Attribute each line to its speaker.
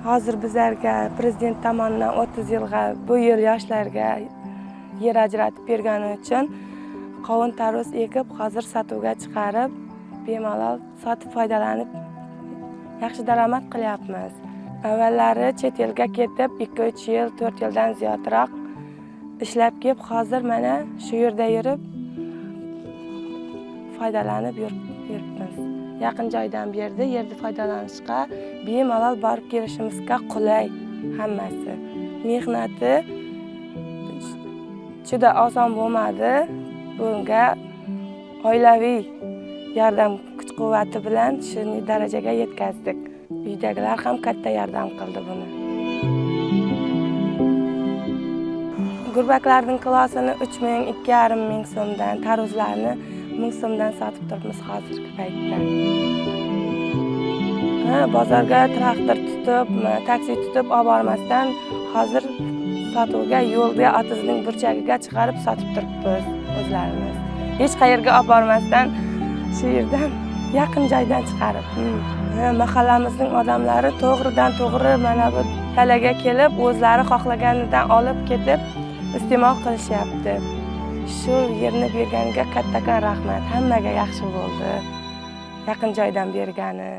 Speaker 1: Hozir bizlarga prezident tomonidan 30 yilga bu yil yoshlarga yer ajratib bergani uchun qovun tarvuz ekib, hozir sotuvga chiqarib, bemalol sotib foydalanib yaxshi daromad qilyapmiz. Avvallari chet elga ketib 2-3 yil, 4 yildan ziyodroq ishlab kelib, hozir mana shu yerda yurib foydalanib yuribmiz. Yaqin joydan berdi, yerni foydalanishga bemalol borib kelishimizga qulay hammasi. Mehnati juda oson bo'lmadi. Bunga oilaviy yordam kuch-quvvati bilan shu darajaga yetkazdik. Uydagilar ham katta yordam qildi buni. Gurbaklarning kilosini 3 ming, 2,5 ming so'mdan, tarvuzlarni 1000 so'mdan sotib turibmiz hozirgi paytda. Ha, bozorga traktor tutib, taksi tutib olib bormasdan hozir sotuvga yo'lda otizning burchagiga chiqarib sotib turibmiz o'zlarimiz. Hech qayerga olib bormasdan shu yerdan yaqin joydan chiqarib. Mahallamizning odamlari to'g'ridan to'g'ri mana bu dalaga kelib, o'zlari xohlaganidan olib ketib iste'mol qilishyapti. Shu yerni berganiga kattakon rahmat. Hammaga yaxshi bo'ldi. Yaqin joydan bergani.